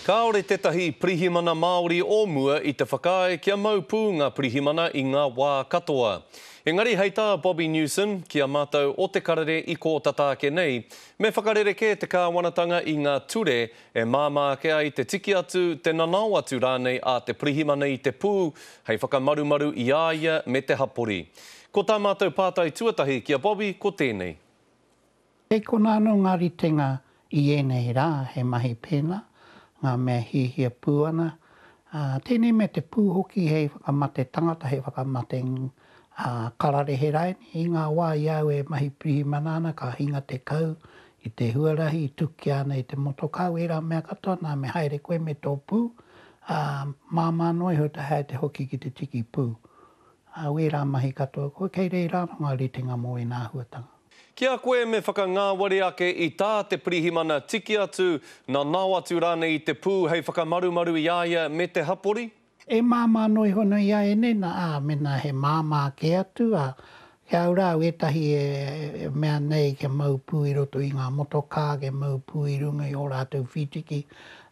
Kāore tētahi pirihimana Māori o mua i te whakaae kia mau pū ngā pirihimana i ngā wā katoa. Engari hei tā Bobby Newson, ki a mātou o Te Karere i kō tata ake nei, me whakarerekē te kāwanatanga i ngā ture e māmā ake ai te tiki atu, te nanao atu rānei a te pirihimana i te pū hei whakamarumaru i a ia me te hapori. Ko tā mātou pātai tuatahi ki a Bobby ko tēnei. Kei konā anō ngā ritenga i ēnei rā he mahi pēnā, ngā mea hiahia pū ana, ā, tēnei mea te pū hoki hei whakamate tangata, hei whakamate kararehe raini. I ngā wā i a au e mahi pirihimana ana ka hinga te kau i te huarahi, i tukia ana i te motokā, wērā mea katoa, nā me haere koe me tō pū, ā, māmā noa iho te haere te hoki ki te tiki pū. Ā, wērā mahi katoa, koe kei reira anō ngā ritenga mō ēnā āhuatanga. Ki a koe me whakangāwari ake i tā te pirihimana tiki atu, nanao atu rānei i te pū hei whakamarumaru i a ia me te hapori? E māmā noa iho nei a Enena, ā, mēnā he māmā kē atu, ā, kia au rā ētahi e mea nei kia mau pū i roto i ngā motokā, kia mau pū i runga i ō rātou whītiki,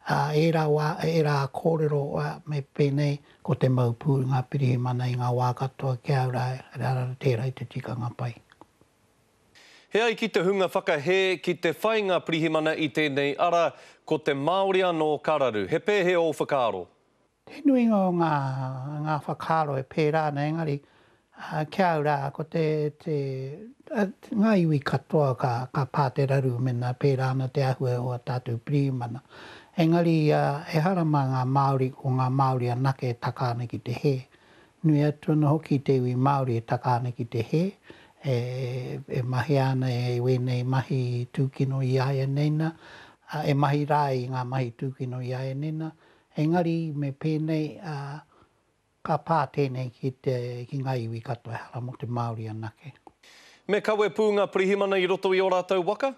ā, ērā wā, ērā kōrero, ā, me pēnei, ko te mau pū i ngā pirihimana i ngā wā katoa, kia au rā, tērā i te tikanga pai. He ai ki te hunga whakahē ki te whai ngā pirihimana i tēnei ara, ko te Māori anō ka raru. He pēhea ō whakaaro? Te nuinga o ngā, ngā whakaaro e pērā ana, engari, ki a au rā, ko te, te, ngā iwi katoa ka, ka pā te raru mēnā pērā ana te āhua o ā tātou pirihimana. Engari, ehara mā ngā Māori, ko ngā Māori anake e taka ana ki te hē. Nui atu ana hoki te iwi Māori e taka ana ki te hē, e mahia ana e wēnei mahi tūkino i āianei nā, e mahi rā i ngā mahi tūkino i āianei nā, engari me pēnei, ka pā tēnei ki te, ki ngā iwi katoa, ehara mō te Māori anake. Me kawe pū ngā pirihimana i roto i ō rātou waka?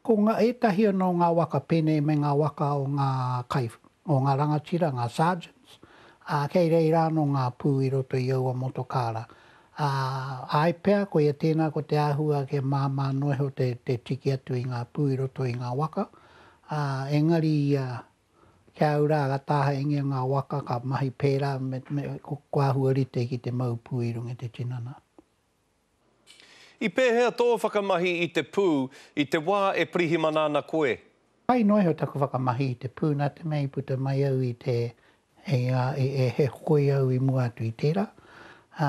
Ko ngā, ētahi anō ngā waka pēnei me ngā waka o ngā kai, o ngā rangatira, ngā sergeants, ā, kei reira anō ngā pū i roto i aua motokā rā. Ā, āe pea, koia tēnā ko te āhua kia māmā noa iho te, te tiki atu i ngā pū i roto i ngā waka, ā, engari ia, ki a au rā, ka tāhaengia ngā waka, ka mahi pērā me, me, ko, ko āhua rite ki te mau pū i runga i te tinana. I pēhea tō whakamahi i te pū i te wā e pirihimana ana koe? Pai noa iho taku whakamahi i te pū nā te mea i puta mai au i te i ngā i e he hoi au i mua atu i tērā. Ā,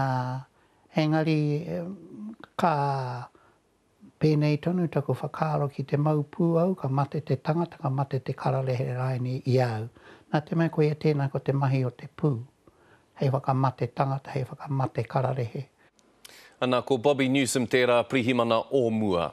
engari ka pēnei tonu taku whakaaro ki te mau pū au ka mate te tangata ka mate te kararehe raini i a au. Nā te mea koia tēnā ko te mahi o te pū hei whakamate tangata hei whakamate kararehe. Ana, ko Bobby Newsome tērā pirihimana o mua.